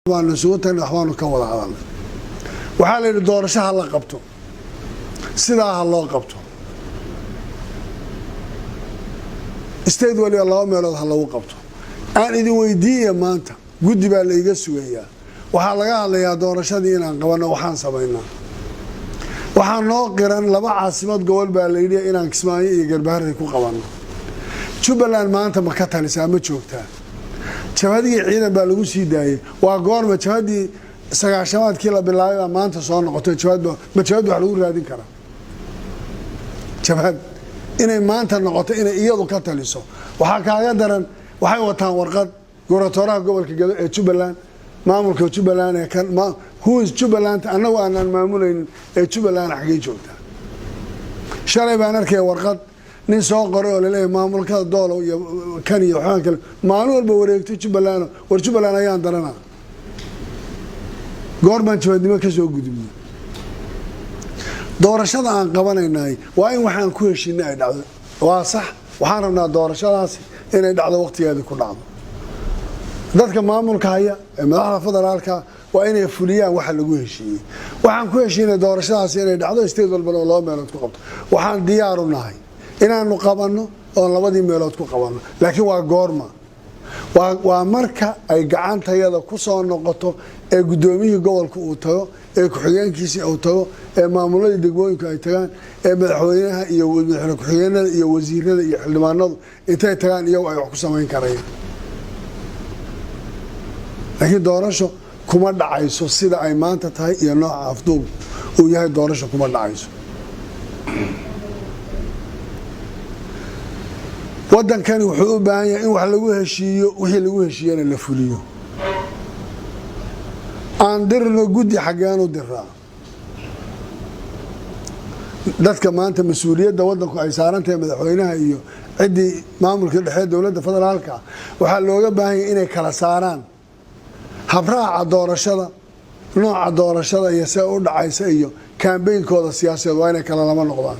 Baanu isugu tagnay, waxbaanu ka wada hadalnay. Waxaa la yidhi doorasho ha la qabto, sidaa ha loo qabto, state waliba laba meelood ha lagu qabto. Aan idin weydiiya, maanta guddi baa la iga sugayaa. Waxaa laga hadlayaa doorashadii inaan qabanno. Waxaan samaynaa, waxaa noo qiran laba caasimad gobol baa la yidhi inaan Kismaayo iyo Garbaharey ku qabanno. Jubbaland maanta ma ka talisaa? Ma joogtaa? Jabhadihii ciidan baa lagu sii daayey. Waa goorma jabhaddii 90-aadkii la bilaabay baa maanta soo noqotay? Jabhad ma jabhad wax lagu raadin karaa? Jabhad inay maanta noqoto inay iyadu ka taliso, waxaa kaaga daran waxay wataan warqad gubernatoraha gobolka Gado ee Jubbaland, maamulka Jubbaland ee kan who is Jubbaland annagu aanaan maamulaynin ee Jubbaland xaggay joogtaa? Shalay baan arkaya warqad nin soo qoray oo laleeyahay maamulkada Doolow iyo kan iyo waxbaan kale maalin walba wareegto Jubbaland. War Jubbaland ayaan darana, goor baan jabhadnimo ka soo gudubnay? Doorashada aan qabanaynay waa in waxaan ku heshinay ay dhacdo. Waa sax, waxaan rabnaa doorashadaasi inay dhacdo, waqtigeedii ku dhacdo. Dadka maamulka haya ee madaxda federaalka waa inay fuliyaan waxa lagu heshiiyey. Waxaan ku heshiinay doorashadaasi inay dhacdo, state walbana oo laba meelood ku qabto. Waxaan diyaaru nahay inaanu qabanno oon labadii meelood ku qabanno, laakiin waa goorma? Waa marka ay gacantayada ku soo noqoto ee guddoomiyihii gobolka uu tago, ee ku-xigeenkiisii uu tago, ee maamuladii degmooyinku ay tagaan, ee madaxweynaha iyo madaxweyne ku-xigeenada iyo wasiirada iyo xildhibaanadu intay tagaan iyagu ay wax ku samayn karayaan. Laakiin doorasho kuma dhacayso sida ay maanta tahay iyo nooca afduub uu yahay. Doorasho kuma dhacayso. Wadankani wuxuu u baahan yahay in wax lagu heshiiyo, wixii lagu heshiiyana la fuliyo. Aan dirno guddi, xaggeenu diraa? Dadka maanta mas-uuliyadda wadanku ay saaran tahay, madaxweynaha iyo ciddii maamulka dhexe dowladda federaalka, waxaa looga baahan yahay inay kala saaraan habraaca doorashada, nooca doorashada iyo see u dhacaysa iyo campaign-kooda siyaasadeed. Waa inay kala lama noqdaan.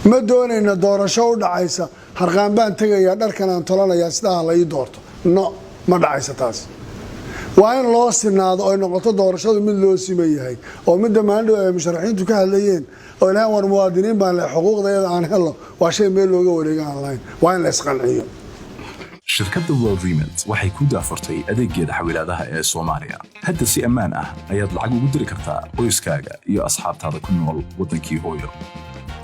Ma doonayna doorasho u dhacaysa harqaan baan tegayaa, dharkan aan tolanayaa, sidaa la ii doorto. No, ma dhacaysa taas. Waa in loo sinaado oy noqoto doorashadu mid loo siman yahay, oo midda maalindhow ay musharaxiintu ka hadlayeen oo ilahan war muwaadiniin baan le, xuquuqdayada aan helno, waa shay meel looga wareega aan lahayn. Waa in la isqanciyo. Shirkadda World Remit waxay ku daafurtay adeeggeeda xawilaadaha ee Soomaaliya. Hadda si ammaan ah ayaad lacag ugu diri kartaa qoyskaaga iyo asxaabtaada ku nool waddankii hooyo.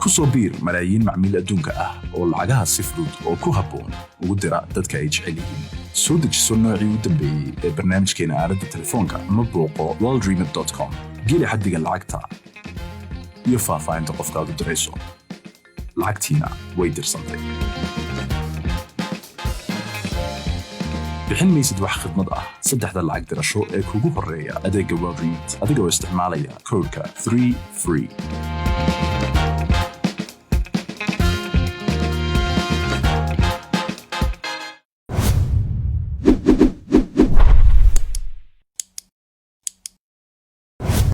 Ku soo biir malaayiin macmiil adduunka ah oo lacagaha si fudud oo ku habboon ugu dira dadka ay jecel yihiin. Soo dejiso noocii u dambeeyey ee barnaamijkeena aaladda telefoonka ama booqo worldremit.com. Geli xaddiga lacagta iyo faahfaahinta qofkaad u dirayso. Lacagtiina way dirsantay. Bixin maysid wax khidmad ah saddexda lacag dirasho ee kugu horreeya adeegga WorldRemit adigoo isticmaalaya koodhka 3 free.